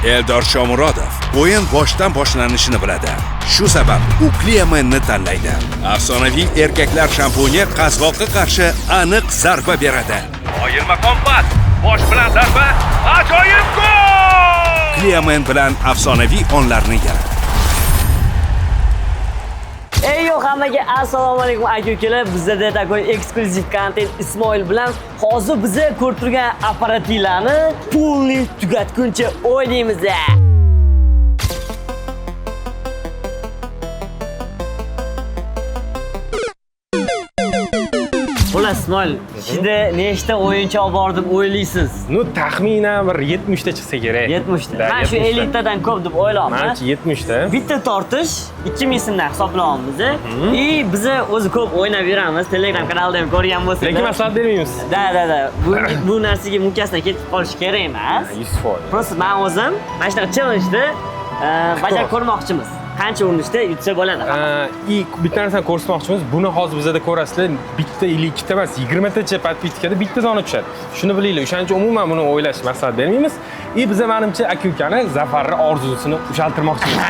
Eldor Shomurodov o'yin boshdan boshlanishini biladi. Shu sabab u Kliamenni tanlaydi. Afsonaviy erkaklar shampuni qazg'oqqa qarshi aniq zarba beradi. Qoyilmaqom pas, bosh bilan zarba, ajoyib gol! Kliamen bilan afsonaviy onlarni yarat. Ey yo hammaga assalomu alaykum aka ukalar. Bizda такой eksklyuziv kontent Ismoil bilan hozir biza ko'rib turgan apparatinglarni полный tugatguncha o'ynaymiz. Xullas Ismoil, ichida nechta o'yinchoq bor deb o'ylaysiz? Ну, taxminan bir 70 ta chiqsa kerak. 70 ta. Да, Men shu 70 ta. 50 tadan ko'p deb o'ylayapman. Manimcha 70 ta. Bitta tortish 2000 so'mdan hisoblayapmiz. И biza o'zi ko'p o'ynab yuramiz. Telegram kanalida ham ko'rgan bo'lsanglar. Lekin maslahat bermaymiz. Да, да, да. Bu narsaga mukkasidan ketib qolish kerak emas. 100%. Просто men o'zim mana shunaqa challenge'ni bajarib ko'rmoqchimiz. Qancha urinishda yutsa bo'ladi. И bitta narsani ko'rsatmoqchimiz. Buni hozir bizada ko'rasizlar, bitta или ikkita emas, 20 tacha подписка da bitta dona tushadi. Shuni bilinglar. O'shaning uchun umuman buni o'ylash maslahat bermaymiz. И biza manimcha aka-ukani Zafarni orzusini ushaltirmoqchimiz.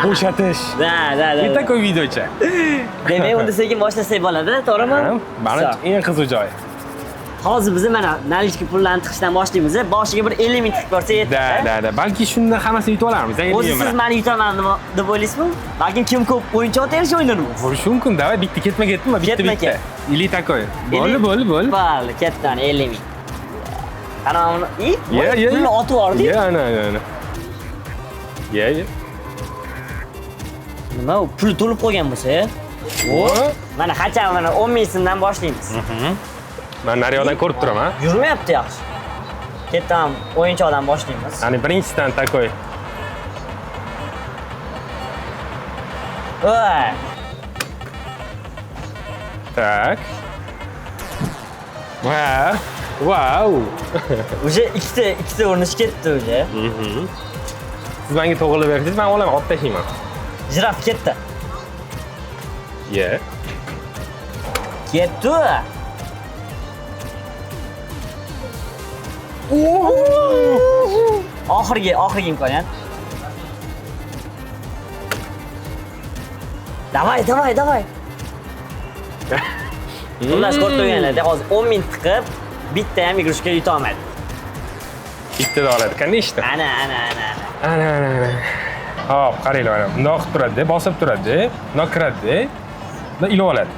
Bo'shatish. Да, да, да. И такой videocha. Demak, unda sekin boshlasak bo'ladi, to'g'rimi? Manimcha eng qiziq joyi. Hozir biz mana наличка pullarni tiqishdan boshlaymiz. Boshiga bir 50 ming tiqib ko'rsak yetadi. Да, да, да. Balki shunda hammasini yutib olarmiz. O'zi siz meni yutaman deb o'ylaysizmi? Balkim kim ko'p o'yinchoq terish o'ynarmiz. Bo'lishi mumkin. Давай bitta ketma-ketmi? Bitta Ketma-ket. bitta. Или такой. Bo'ldi, bo'ldi, bo'ldi. Bo'ldi, ketdi ana 50 ming. Ana uni, i, Ye, ye. pulni otib yubordik. Ye, ana, ana, ana. Ye, ye. Nima u pul to'lib qolgan bo'lsa? O, Mana qachon mana 10 ming so'mdan boshlaymiz. Men naryoqdan ko'rib turaman. Yurmayapti yaxshi. Ketdi ham o'yinchoqdan boshlaymiz. Ya'ni birinchisidan такой. Voy, Так. Va. Vau. уже ikkita urinish ketdi уже. Siz menga to'g'rilab bersangiz, men olaman, olib tashlayman. Jiraf ketdi. Ye. Ketdi. Oxirgi imkoniyat. Давай, давай, давай. Xullas ko'rib turganlarda hozir 10 ming tiqib, bitta ham игрушка yuta olmadi. Bittada oladi, конечно. Ana, ana, ana, ana. Ana, ana, ana. Hop, qaranglar mana. Bundoq qilib turadi, bosib turadi, bundoq kiradi, bundoq ilib oladi.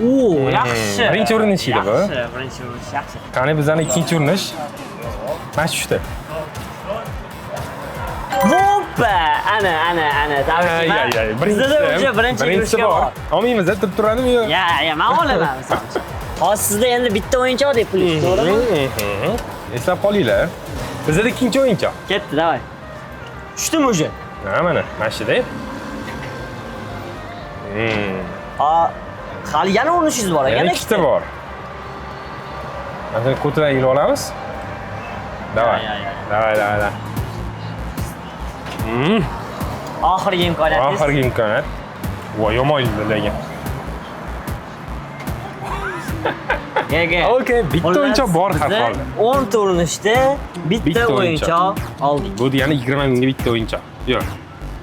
U, yaxshi. Birinchi urinish edi bu. Yaxshi, birinchi urinish yaxshi. Qani bizani ikkinchi urinish. Mana shu tushdi. Hoppa! Ana, ana, ana. Tabriklayman. Ay, ay, ay. Bizda уже birinchi birinchisi игрушка bor. bor. Olmaymiz, deb turadimi yo? Ya, ya, men olaman misol uchun. Hozir sizda endi bitta o'yinchoq deb pul to'g'rimi? Eslab qolinglar. Bizda ikkinchi o'yinchoq. Ketdi, давай. Tushdimi уже? Ha, mana, mana shuda. Ha, hali yana urinishingiz bor ekan. Yana ikkita bor. Mana shuni ko'tidan ilib olamiz. Давай. Ya, ya, ya. Давай, давай, давай. Oxirgi imkoniyatingiz. Oxirgi imkoniyat. Voy, yomon ildi lekin. Nega? Okey, bitta o'yinchoq bor har Biz holda. 10 ta urinishda bitta Bitta o'yinchoq. o'yinchoq oldik. Bu degani 20 mingga bitta o'yinchoq. Yo'q.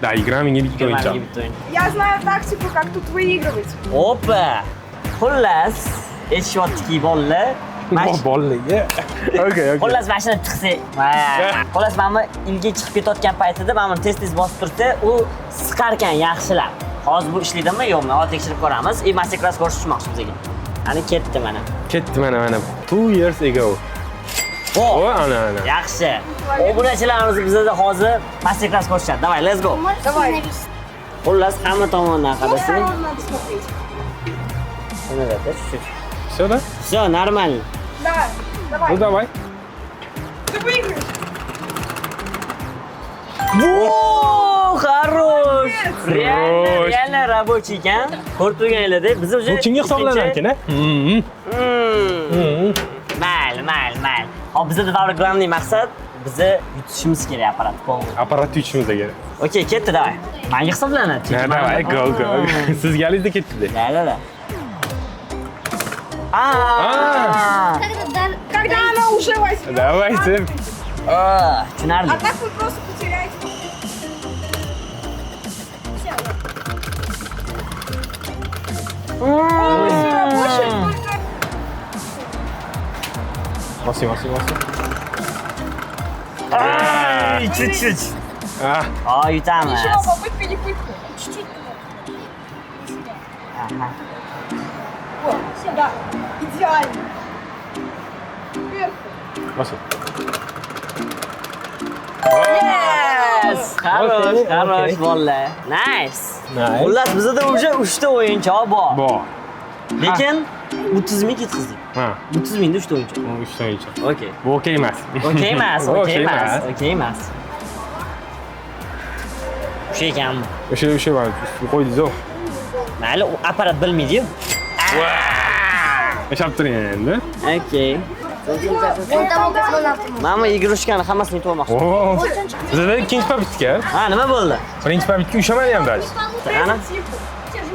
Да, 20 mingga bitta 20 o'yinchoq. mingga bitta o'yinchoq. Я знаю тактику, как тут выигрывать. Опа! Xullas, eshityaptiki bolalar. Bolalarga. Okey, okey. Xullas mana shuni tiqsak. Xullas mana bu ilga chiqib ketayotgan paytida mana buni tez-tez bosib tursa, u siqarkan yaxshilab. Hozir bu ishlaydimi, yo'qmi? Hozir tekshirib ko'ramiz. И master klass ko'rsatmoqchi bizga. Ana ketdi mana. Ketdi mana mana. 2 years ago. O, O, ana ana. yaxshi. Obunachilarimiz bizada hozir master klass ko'rsatadi. Давай, let's go. Давай. Xullas hamma tomondan С qarasang. сторон надо смотреть. Nima чуть-чуть. Всё, да? Всё, нормально. Да, давай. Ну давай. Ты выиграешь. Во, хорош! Реально, Хорош. реально рабочий ekan. Ko'rib turganinglardek, biz уже Bu kimga hisoblanar ekan, a? Mayli, mayli, mayli. Hop, bizda baribir главный maqsad bizni yutishimiz kerak apparat полный. Apparat yutishimiz kerak. Okey, ketdi, давай. Manga hisoblanadi. Chunki Ha, давай, go, go. Sizga ketdi. Да, да, да. А! Когда она уже возьмет. Давайте. Tushunarli. А так вы просто потеряете. Полностью работает, только Bosing, bosing, bosing. Ay, чуть-чуть. Ah, O, yutamiz. ничего, попытка не пытка. Чуть-чуть. Aha. Вот, да, идеально. Кверху. Bosing. Yes! Хорош, Okey, хорош okey. bolalar. Nice. Nice. Xullas, bizda уже 3 ta o'yinchoq bor. Bor. Lekin 30 ming ketqizdik. Ha, 30 mingda 3 ta o'yinchoq. bu 3 ta o'yinchoq. Okey. Bu okey emas. Okey emas, Bu okey emas, okey emas. O'sha ekanmi? O'sha mana ustiga qo'ydingiz-ku. Mayli, u apparat bilmaydi-yu. Ushlab turing endi. Okey. Mana bu игрушка ni hammasini yutib olmoqchi. Oo. Bizda ikkinchi попытка. Ha, nima bo'ldi? Birinchi попытка ushamadi ham даже. Ana, Тихо.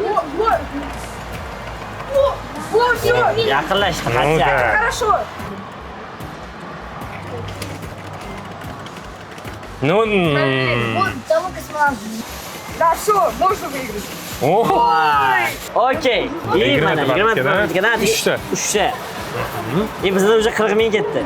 Во, во. Во, во, все. yaqinlashdi Ну qancha. да. Хорошо. Ну, Да, все, можно выиграть. Oh. Okey. И mana 20 20 попытка dan попытка dan uchta. 3 ta. И bizda уже 40 ming ketdi.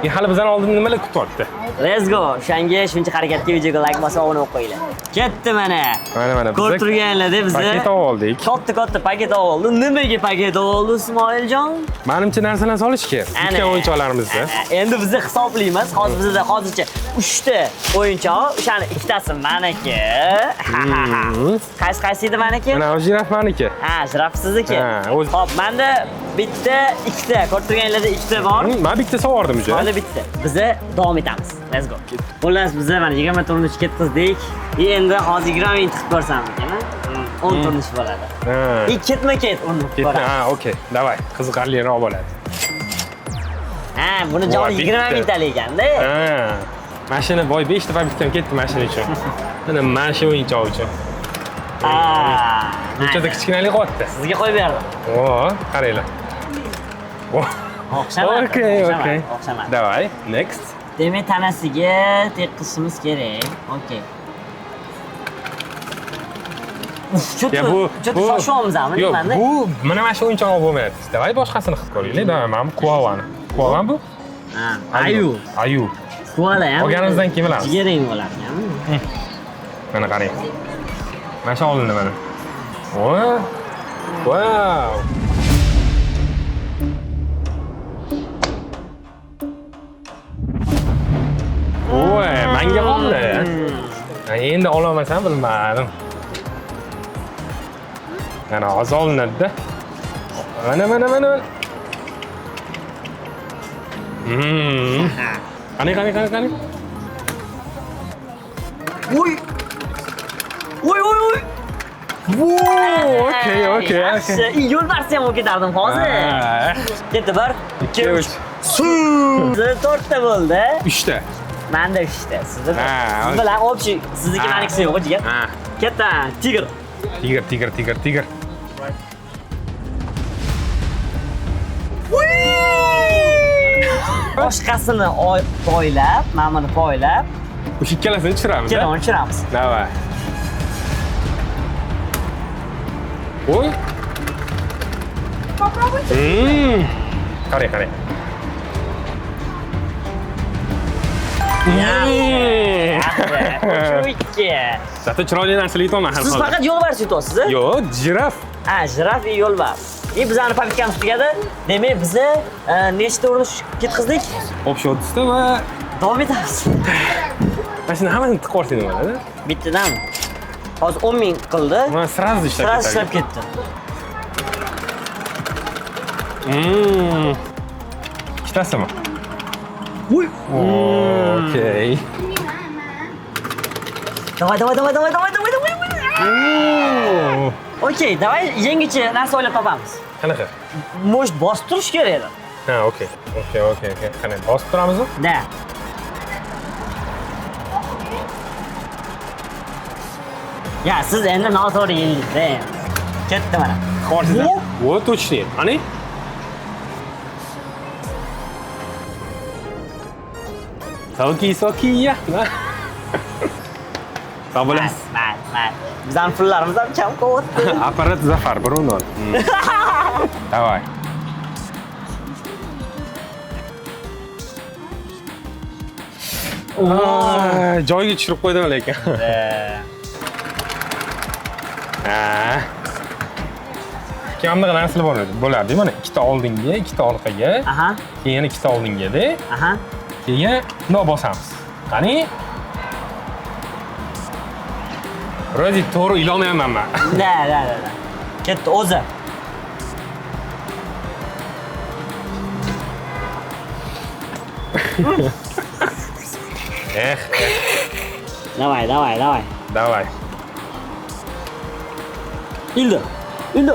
E, hali bizani oldin nimalar kutyapti? Let's go. O'shanga shuncha harakatga videoga like bosib obuna bo'lib qo'yinglar. Ketdi mana. Mana mana Ko'rib turganlarda bizni paket oldik. Katta katta paket oldi. Nimaga paket oldi Ismoiljon? Manimcha narsalarni solish kerak. Ana. Bitgan o'yinchoqlarimizni. Ana, endi bizni hisoblaymiz. Hozir bizda hozircha 3 ta o'yinchoq, o'shani ikkitasi maniki. Qaysi qaysi edi maniki? Mana bu jiraf maniki. Ha, jiraf sizniki. Ha, o'z- Xo'p, menda bitta, ikkita, ko'rib turganlarda ikkita bor. Men bitta sovordim уже. Hali bitta. Biza davom etamiz. Let's go. Xullas, biza mana 20 turnish ketkizdik. E endi hozir 20 ming tiqib ko'rsam ekan, 10 turnish bo'ladi. Ha. И ketma-ket uni Ketma, ko'ramiz. ha, okey. Давай, qiziqarliroq bo'ladi. Ha, buni joni Voy, 20 bitta. mingtalik ekanda. Ha. Mashina boy 5 ta попытка ketdi mashina uchun. Mana mana shu o'yinchoq uchun. Ha. Bunchada kichkinalik qilyapti. Sizga qo'yib berdim. O, qaranglar. O'xshamadi. Okey, okey. O'xshamadi. Давай, next. Demak, tanasiga tekkizishimiz kerak. Okey. Uf, Ya bu cho'ti shoshyapmizmi Yo'q, nimani? bu mana mana shu o'yinchoq bo'lmayapti. Давай boshqasini qilib ko'raylik. Давай, mana bu koalani. Koala bu? Ha, ayu. Ayu. Koala ham. Olganimizdan keyin bilamiz. Jigarrang bo'lar ekanmi? Mana qarang. Mana shu olindi mana. O! Wow! Voy, menga qoldi. Ha, endi ololmasam bilmadim. Mana hozir olinadi-da. Mana mana mana. Qani qani qani qani. Uy! Uy, uy, uy! Wow, okey, okey, Yaxshi. okey. Yo'lbarsni ham olib ketardim hozir. Ha, Ketdi 1, 2 2, 3. 3. Sizda 4 ta bo'ldi. 3 ta. Menda 3 ta. Sizda Ha, siz bilan общий, sizniki Ha. manikisi yo'q, jigar. Ha. Ketdi, tigr. Tigr, tigr, tigr, tigr. Boshqasini poylab, mana buni poylab, O'sha ikkalasini tushiramiz. ikkalovini tushiramiz. Давай. Oy. Попробуйте. Qarang, qarang. Yaxshi. Ikki. Зато chiroyli narsalar yetaman har Siz holda. faqat yo'lbars yutyapsiz, a? Yo'q, jiraf. Ha, jiraf va yo'lbars. И bizani попытка miz tugadi. Demak, biza nechta urinish ketkizdik? Общий 30 ta va Davom etamiz. mana shuni hammasini tiqib yuborsak nima bo'ladi? Bittadan. Hozir 10 ming qildi. Mana сразу ishlab Сразу ketadi. ishlab ketdi. Ikkitasimi? Uy. Okey. Давай, давай, давай, давай, давай, давай, давай. Okey, давай yangicha narsa o'ylab topamiz. Qanaqa? Может, bosib turish kerak edi. Ha, okey. Okey, okey, okey. Qani, bosib turamizmi? Да. Ya, siz endi noto'g'ri yendingiz-da. Ketdi mana. Yuborsiz. Во, точно. Qani? Soki, soki, ya. Sog' bo'lasiz. Mayli, mayli. Bizani pullarimiz ham kam qolyapti. Apparat Zafar 1-0. Давай. Joyiga tushirib qo'ydim lekin. Ha. Keyin bunaqa narsalar bor edi. Bo'lardi mana ikkita oldinga, ikkita orqaga, keyin yana ikkita oldinga-da. Keyin bundoq bosamiz. Qani? Rozi to'g'ri ilolmayapman man. Da, da, da. Ketdi o'zi. Eh. Давай, давай, давай. Давай. Ildi. Ildi.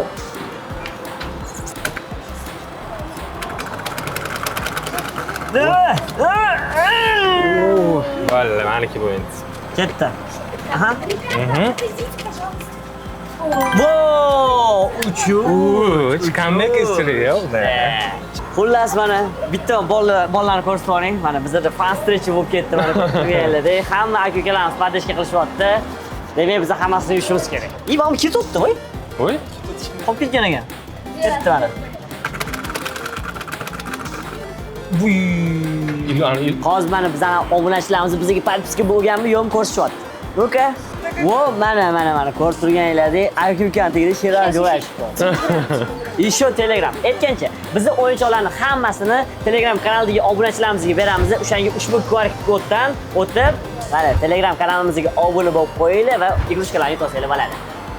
Valla maniki bu endi. Ketdi. Aha. Vo, uchu. Uch, comeback is real. Xullas mana bitta bolalarni ko'rsatib yuboring. Mana bizda fan stretch bo'lib ketdi mana ko'rganlarda. Hamma aka-ukalarimiz podeshka qilishyapti. Demak, biz hammasini yutishimiz kerak. Ivom ketibdi, voy. Voy, qolib ketgan ekan. Ketdi mana. Hozir mana bizani obunachilarimiz bizga podpiska bo'lganmi, yo'qmi ko'rsatyapti. Ну-ка. Vo, mana mana mana ko'rib turganinglardek aka-ukani tagida Sherali Jo'rayev. Еще Telegram. Aytgancha, bizni o'yinchoqlarning hammasini Telegram kanalidagi obunachilarimizga beramiz. O'shanga ushbu QR koddan o'tib, mana Telegram kanalimizga obuna bo'lib qo'yinglar va igrushkalarni yutolsanglar bo'ladi.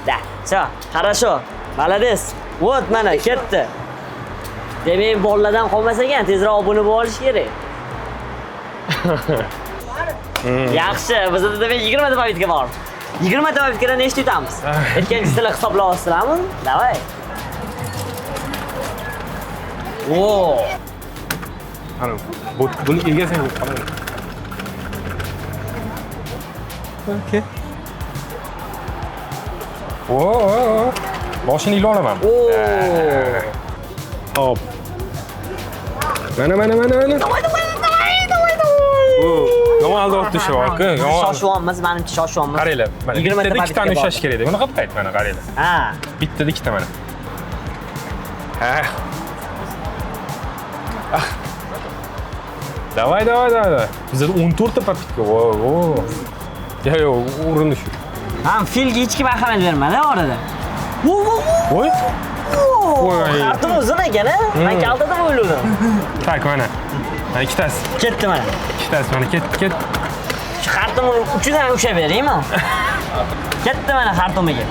Da. Всё, хорошо. Молодец. Вот mana ketdi. Demak, bolalardan qolmas ekan, tezroq obuna bo'lib olish kerak. Yaxshi, bizda demak 20 ta popytka bor. 20 ta popytkadan nechta yutamiz? Aytgancha sizlar hisoblayapsizlarmi? Давай. Vo. Ana, buni egasang bo'lib qoladi. Okey. O, boshini ila olaman. Hop. Mana, mana, mana, mana. Давай, давай, давай, давай, давай. Yomon aldayapti shu aka. Shoshyapmiz, menimcha shoshyapmiz. Qaranglar, mana bittada ikkitani ushlash kerak edi. Bunaqa payt mana qaranglar. Ha. Bittada ikkita mana. Ha. Давай, давай, давай. Bizda 14 ta popytka. Vo, vo. Yo, yo, urindi shu. Ha, filga hech kim ahamiyat bermadi orada. Vo, vo, vo. Voy. Voy. Xartum uzun ekan, a? Men kalta deb o'yladim. Tak, mana. Mana ikkitasi. Ketdi mana. Ikkitasi mana ketdi, ketdi. Shu xartumni uchidan ushlab beraymi? Ketdi mana xartumiga.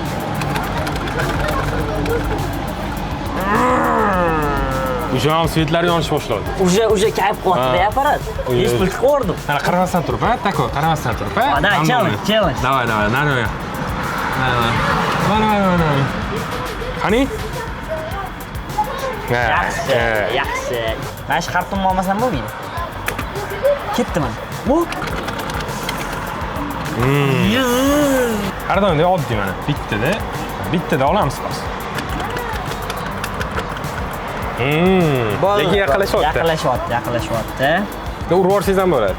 O'sha ham svetlar yonish boshladi. Уже kayf qilyapti apparat. Hech pul chiqardim. Mana qaramasdan turib, ha, tako, qaramasdan turib, ha. Давай, challenge, challenge. Давай, давай, mana bu. Mana, mana, mana. Qani? Yaxshi, yaxshi. Mana shu xartumni olmasam bo'lmaydi. Ketdi mana. Bu. Har doimdek oddiy mana. Bittada, bittada olamiz hozir. Lekin yaqinlashyapti. Yaqinlashyapti, yaqinlashyapti. Urib yuborsangiz ham bo'ladi.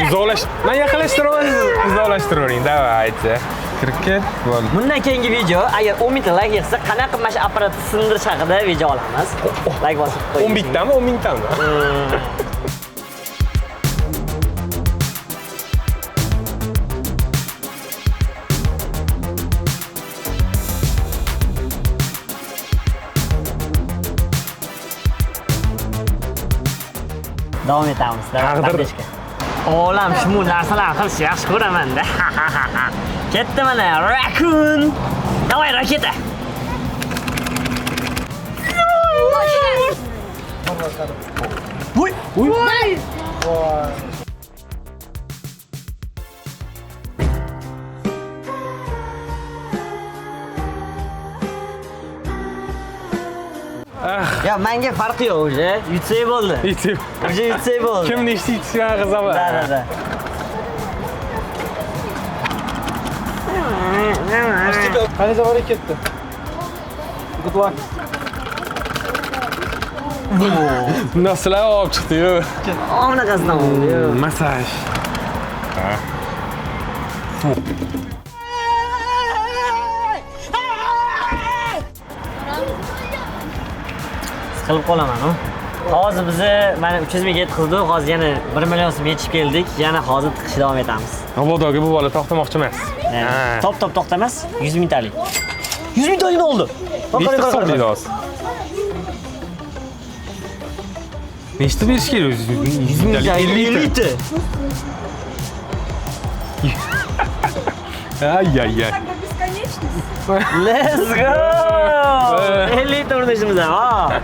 Uzoqlash. Men yaqinlashtiraman, uzoqlashtiravering. Давайте. Kirib ket, bo'ldi. Bundan keyingi video, agar 10 mingta like yig'sa, qanaqa qilib mana shu apparatni sindirish haqida video olamiz. Like bosib qo'ying. 10 mingtami, 10 mingtami? Davom etamiz. Taqdir. Olam shu narsalarni qilishni yaxshi ko'raman-da. Ketdi mana rakun. Давай raketa. Voy, voy. Ya menga farqi yo'q уже. Yutsak bo'ldi. Yutsak. Уже yutsak bo'ldi. Kim nechta yutishgan qiziq. Da, da, da. Qani zavariya ketdi. Good luck. Bundan olib chiqdi-yu. Bunaqasidan oldi-yu. Massaj. Ha. Siqilib qolaman-u. Hozir bizni mana 300 mingga yetkazdik, hozir yana 1 million so'm yetishib keldik. Yana hozir tiqishda davom etamiz. Mabodoga bu bola to'xtamoqchi emas. Top-top to'xtamas, 100 mingtalik. 100 mingtalik oldi. Nechta hisoblaydi hozir? Nechta berish kerak o'zi? 100 mingtalik 50 ta. Ay ay ay. Let's go! 50 ta urinishimiz ham, ha.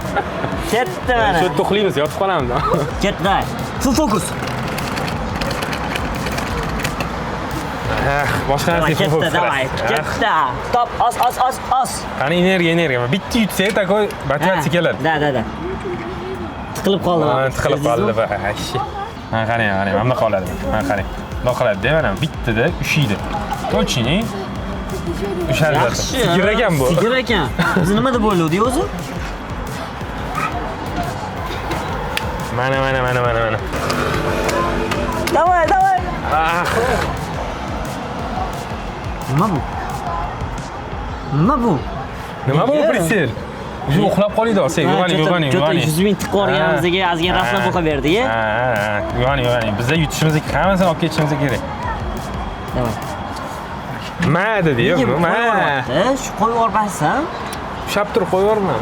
Ketdi mana. Shu to'xlaymiz, yotib qolamiz. Ketdi. Full focus. Boshqa narsa full focus. Давай, ketdi. Top, os, os, os, os. Qani energiya, energiya. Bitta yutsa, takoy motivatsiya keladi. Da, da, da. Tiqilib qoldi. Tiqilib qoldi. Mana qarang, qarang, mana bunaqa oladi. Mana qarang. Bunaqa qiladi-da, mana bittada ushiydi. Точно. Ushadi. Sigir ekan bu. Sigir ekan. Biz nima deb o'yladik o'zi? Mana, mana, mana, mana, mana. Давай, давай. Nima bu? Nima bu? Nima bu pritsel? O'zi uxlab qoladi hozir. Uyg'oning, uyg'oning, uyg'oning. 100 ming tiqib yuborganimizga ozgina rasmlar o'qib berdik. Ha, ha, uyg'oning, uyg'oning. Bizda yutishimiz hammasini olib ketishimiz kerak. Давай. Ma dedi-yu, ma. Shu qo'yib yubormasam, ushlab turib qo'yib yuborma.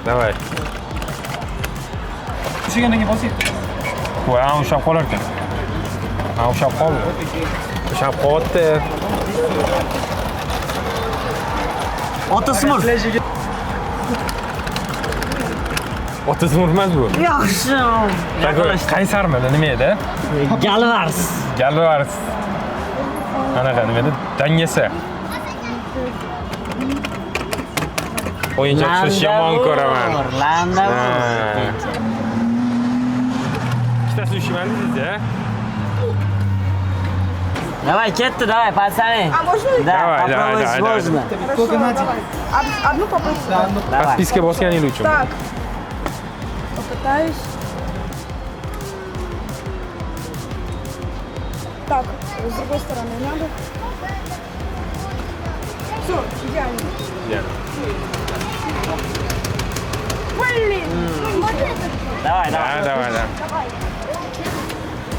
Давай. Ushlagandan keyin bosing. Voy, ana ushlab qolar ekan. Ha, ushlab qoldi. Ushlab qolyapti. Ota smurf. Ota smurf emas bu. Yaxshi. Qaysarmidi, nima edi? Galvars. Galvars. Anaqa nima edi? Dangasa. O'yinchoq tushirish yomon ko'raman. Landa. Ikkitasini ushlayman dedingiz-a? Давай, ketdi, давай, пацаны. А можно? Да, давай, попробовать давай, можно. Хорошо, давай. Одну попытку. Да, одну. Подписка bosganingiz uchun. Так. Попытаюсь. Так, с другой стороны надо. Все, идеально. Идеально. Блин! Давай, давай. Давай, давай.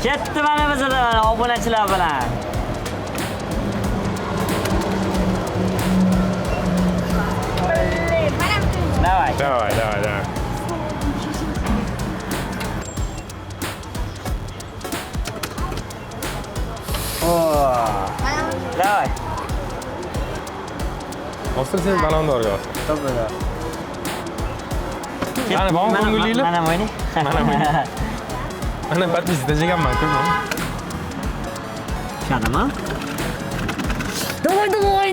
Ketdi mana bizda mana obunachilar bilan. Давай. Давай, давай, давай. Давай. Hozir sen balondorga bos. To'g'ri. Mana bu ko'ngillilik. Mana o'yning. Mana o'yning. Mana подписка tashlaganman-ku. Tushadimi? Давай, давай.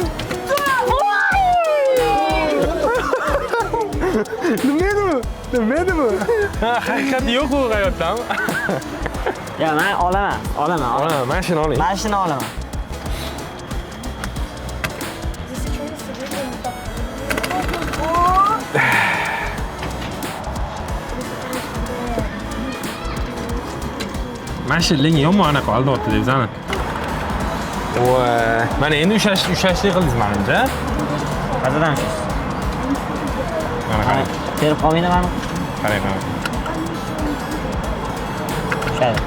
Nima edi bu? Nima edi bu? Ha, haqiqat yo'q u hayotda. Ya, men olaman, olaman. Olaman, mana shuni oling. Mana shuni olaman. Mana shu lekin yomon anaqa aldyapti deb zani. Voy, mana endi ushlashlik qildingiz menimcha. Qazadan ushlaysiz. Mana qarang. Terib qolmaydi mana. Qarang, qarang. Ushlaydi.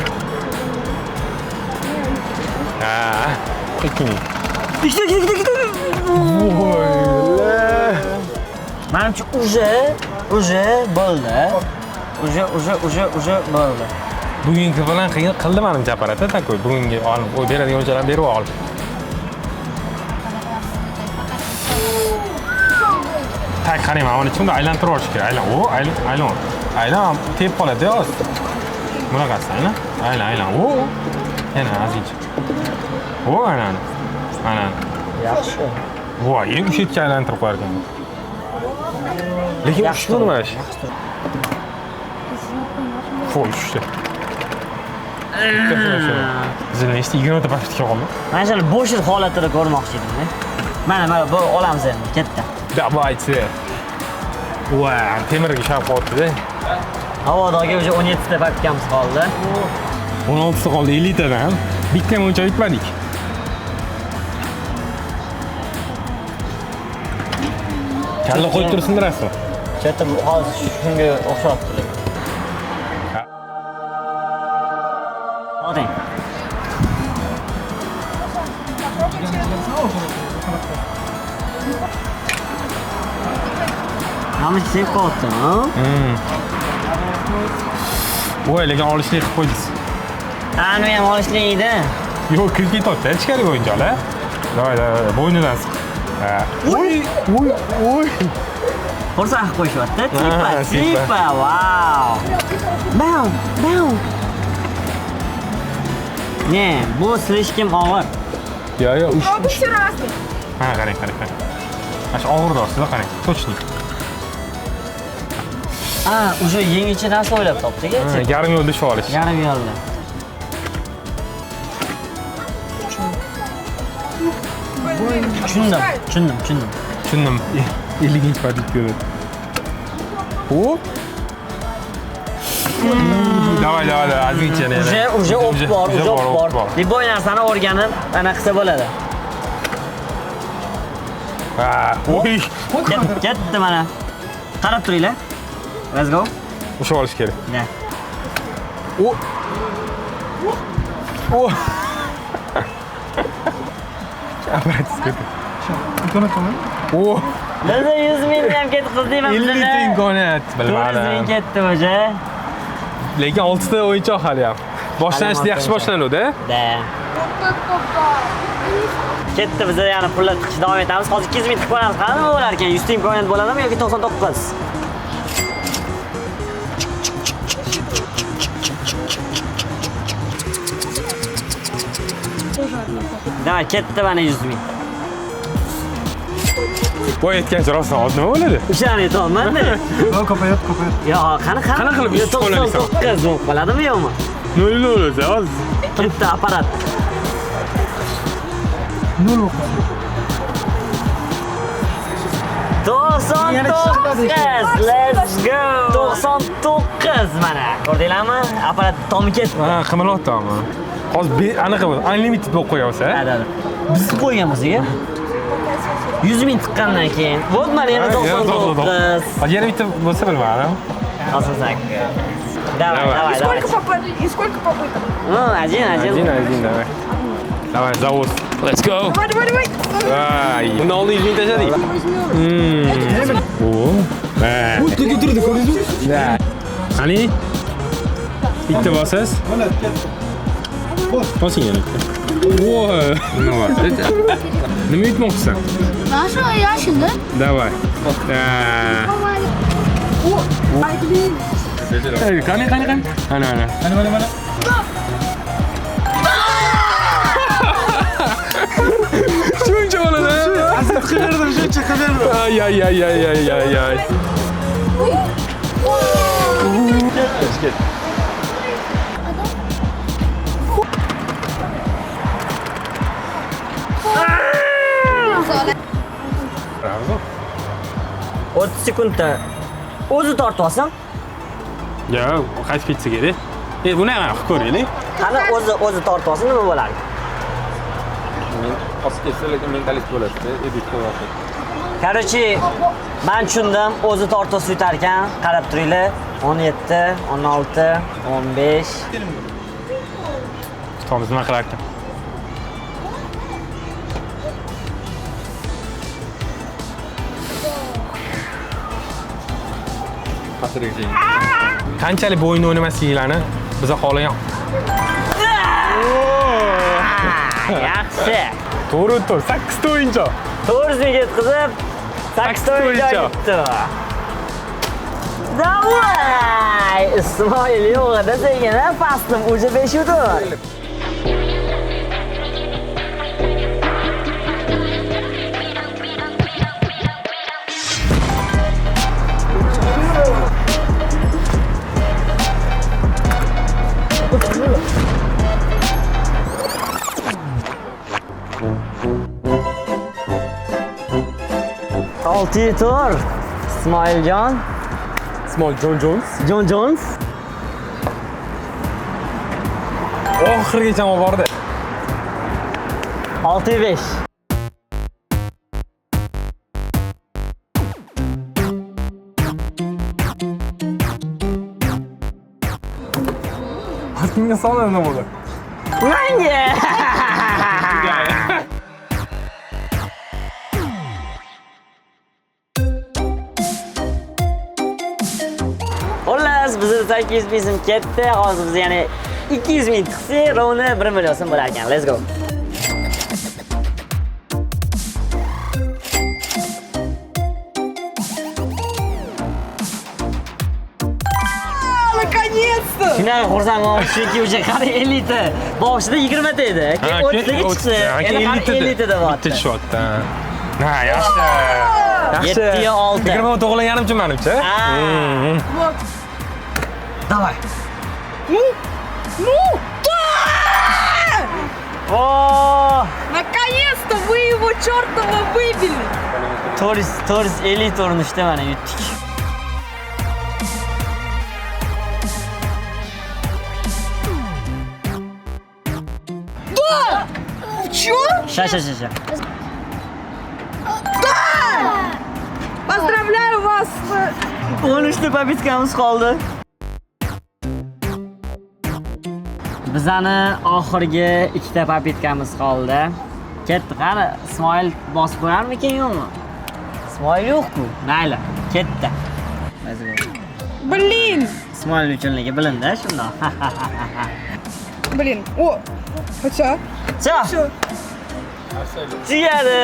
Ha, 2000. Ikkita, ikkita, ikkita. Voy. Menimcha уже bo'ldi. Уже bo'ldi. Bugungi bilan qildi menimcha apparatda takoy. Bugungi olib, o'y beradigan o'lchalarni berib oldi. Tak qarang, mana buni shunday aylantirib olish kerak. Aylan, o, aylan, aylan. Aylan, tep qoladi hozir. Bunaqasi, aylan, aylan, aylan. O, yana ozgincha. O, ana. Ana. Yaxshi. Voy, endi o'sha yerga aylantirib qo'yar ekan. Lekin ushdi nima ish? Voy, tushdi. Bizda nechta 20 ta paket qoldi. Mana shuni bo'sh holatida ko'rmoqchi edim. Mana, mana bu olamiz endi, katta. Давайте. Va, temirga ushlab qolyapti-da. Havodoga уже 17 ta papkamiz qoldi. 16 ta qoldi 50 tadan. Bitta ham o'yinchoq yutmadik. Kalla qo'yib tursin rasmi. Chata hozir shunga o'xshatdi. Oting. Hamma sevib qoldi, ha? Voy, lekin olishlik qilib qo'ydingiz. Ani ham olishlik edi. Yo'q, kirib ketyapti, ichkari o'yinchoqlar. Davay, davay, bo'ynidan siq. Ha. Voy, voy, voy. Xursand qilib qo'yishyapti. Tipa, tipa, vau. Bau, bau. Ne, bu слишком og'ir. Yo, yo, uch. Пробуйте разные. Ha, qarang, qarang, qarang. Mana shu og'ir ostida qarang, точник. Ha, уже yangicha narsa o'ylab topdik. Yarim yo'lda shu olish. Yarim yo'lda. Tushundim, tushundim, tushundim. Tushundim. 50 patlik ko'rdi. O. Davay, davay, davay, ozgincha yana. Уже o'p bor, уже o'p bor. Любой narsani o'rganib, ana qilsa bo'ladi. Ha, oy. Ketdi mana. Qarab turinglar. Let's go. Ushlab olish kerak. Ne. O. O. Apparat ketdi. O. Bizni 100 ming ham ketqizdik mana. 50 ta imkoniyat, bilmadim. 400 ming ketdi o'sha. Lekin 6 ta o'yinchoq hali ham. Boshlanishda yaxshi boshlanuvdi. Da. Ketdi, biz yana pullar tiqishda davom etamiz. Hozir 200 ming tiqib ko'ramiz. Qani nima bo'lar ekan? 100 ta imkoniyat bo'ladimi yoki 99? Davay, ketdi mana 100 ming. Voy, aytgancha rostdan hozir nima bo'ladi? O'shani aytyapman-da. Ko'payadi, ko'payadi. Yo, qani qani? Qana qilib 99 bo'lib qoladimi yo'qmi? 0 o'zi hozir. Ketdi apparat. 0 bo'lib qoldi. 99, let's go. 99 mana. Ko'rdinglarmi? Apparat tomi ketdi. Ha, qimilyaptimi? Hozir anaqa bo'ldi, unlimited bo'lib qo'yapsiz, ha? Da. Biz qo'ygan bo'lsak, 100 ming tiqqandan keyin. Вот mana yana 99. Hozir yana bitta bo'lsa bilmadim. 98. Давай, давай, давай. И сколько попыток? Ну, один. Один, давай. Давай, завоз. Let's go. Давай, давай, давай. Ay, bundan oldin 100 ming tashladik. O. O'tga turdi, ko'rdingizmi? Qani? Bitta bosasiz. Bo'ladi, ketdi. Bosing yana bitta. Voy. Nima bor? Nima yutmoqchisan? Mana shu yashilni. Давай. Qani, qani, qani. Ana, ana. Mana, mana, mana. Shuncha bo'ladi. Azat qilardim, shuncha qilardim. Ay, ay, ay, ay, ay, ay, ay. Bravo. 30 sekundda o'zi tortib olsin. Yo'q, qaytib ketsa kerak. Buni ham qilib ko'raylik. Qani o'zi tortib olsin, nima bo'lardi? Men qolib ketsa, lekin mentalist bo'ladi, edit qilib. Короче, men tushundim, o'zi tortib yutar ekan. Qarab turinglar. 17, 16, 15. Kutamiz nima qilar ekan. Qanchalik bu o'yinni o'ynamasliginglarni biza xohlagan. Yaxshi. To'g'ri, to'g'ri. 8 ta o'yinchoq. 400 ming yetkazib, 8 ta o'yinchoq yutdi. Давай! Ismoil yo'q edi, sekin pastim, уже 5 yutuq. Olti to'rt. Ismoiljon, Ismoil Jon Jones. Jon Jones. Oxirigacha olib bordi. 6.5. Kimga soladi nima bo'ldi? Manga! Xullas, bizda 800 ming so'm ketdi. Hozir biz yana 200 ming tiqsak, ровно 1 million so'm bo'lar ekan. Let's go. Наконец-то! Shunaqa xursand bo'ldim, chunki o'sha qari 50 ta. Boshida 20 ta edi, keyin 30 taga chiqdi. Endi qari 50 ta Bitta deyapti. tushyapti. Ha, yaxshi. Yaxshi. 7.6. 20 tug'ilganim uchun menimcha. Ha. Вот. Давай. Ну, ну, да! O! Наконец-то вы его чертова выбили! 450 ta urinishda mana yutdik. Да! Чё? Sha sha sha sha. Поздравляю вас! 13 ta попытка miz qoldi. Bizani oxirgi ikkita попытка miz qoldi. Ketdi, qani Ismoil bosib qo'yarmikin yo'qmi? Ismoil yo'q-ku. Mayli, ketdi. Let's go. Блин! Ismoil uchunligi bilindi shundoq. Блин, о! Хотя... Всё. Всё. Tugadi.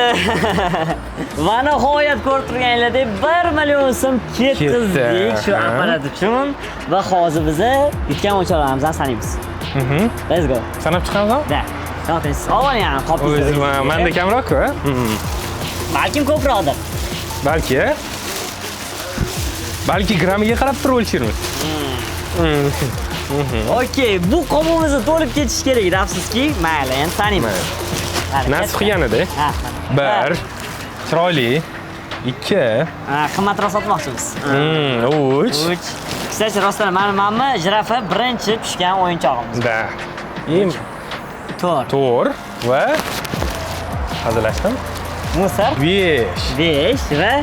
Va nihoyat ko'rib turganinglardek 1 million so'm ketkizdik shu Ha. apparat uchun va hozir biza yutgan o'yinchoqlarimizni sanaymiz. Let's go. Sanab chiqamizmi? Da. To'xtang, avval yani qopingiz. O'zi menda kamroq-ku. Balkim ko'proqdir. Balki. Balki grammiga qarab turib o'lchaymiz. Okey, bu qopimizni to'lib ketishi kerak edi, afsuski. Mayli, endi sanaymiz. Qani, Nasib ketdi. qilganida. Ha. 1 chiroyli, 2, Ha, qimmatroq sotmoqchimiz. 3. 3. Kстати, rostdan mana jirafa birinchi tushgan o'yinchog'imiz. Da. Im 4. 4 va hazillashdim. Musar 5. 5 va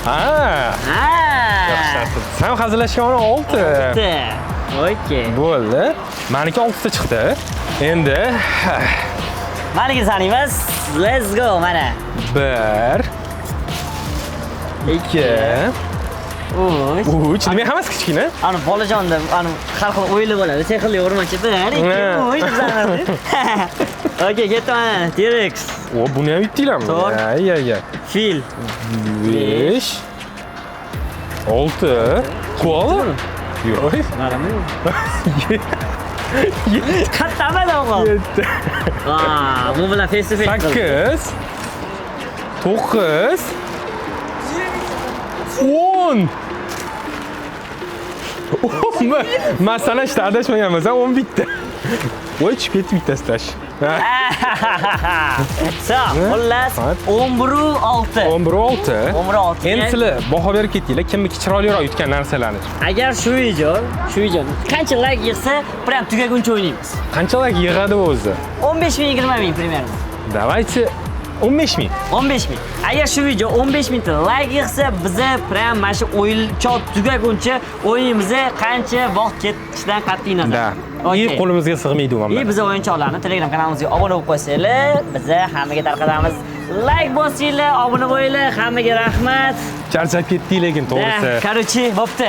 Ha. ha. Yaxshi. Sen hazillashgan 6. 6. Okey. Bo'ldi. Meniki 6 ta chiqdi. Endi Maniki sanaymiz. Let's go mana. 1 2 3. 3. Nima hammasi kichkina? Ani bolajonda ani har xil o'yinlar bo'ladi. Sehrli o'rmoncha 1 2 3 deb sanadi. Okey, ketdi mana. T-Rex, O, buni ham yutdinglarmi? To'rt. Ay ay ay. fil, 5 6 Koala? Yo'q. Qarami? Qattama o'g'il. 7 Ha, bu bilan face to face qildi. 8 9 10 10. Man sanashda adashmagan bo'lsam 11 ta. Voy, tushib ketdi bittasi tash. So, xullas 11.6. 11.6. 11.6. Endi sizlar baho berib ketdinglar, kimniki chiroyliroq yutgan narsalarni. Agar shu video qancha like yig'sa, prям tugaguncha o'ynaymiz. Qancha like yig'adi o'zi? 15 ming, 20 ming примерно. Давайте 15 ming. 15 ming. Agar shu video 15 mingta like yig'sa, biza prям mana shu o'yinchoq tugaguncha o'ynaymiz. Qancha vaqt ketishidan qat'iy nazar. Da. И qo'limizga sig'maydi u И mana. biz o'yinchoqlarni Telegram kanalimizga obuna bo'lib qo'ysanglar, biza hammaga tarqatamiz. Like bosinglar, obuna bo'linglar, hammaga rahmat. Charchab ketdik lekin to'g'risi. Короче, bo'pti.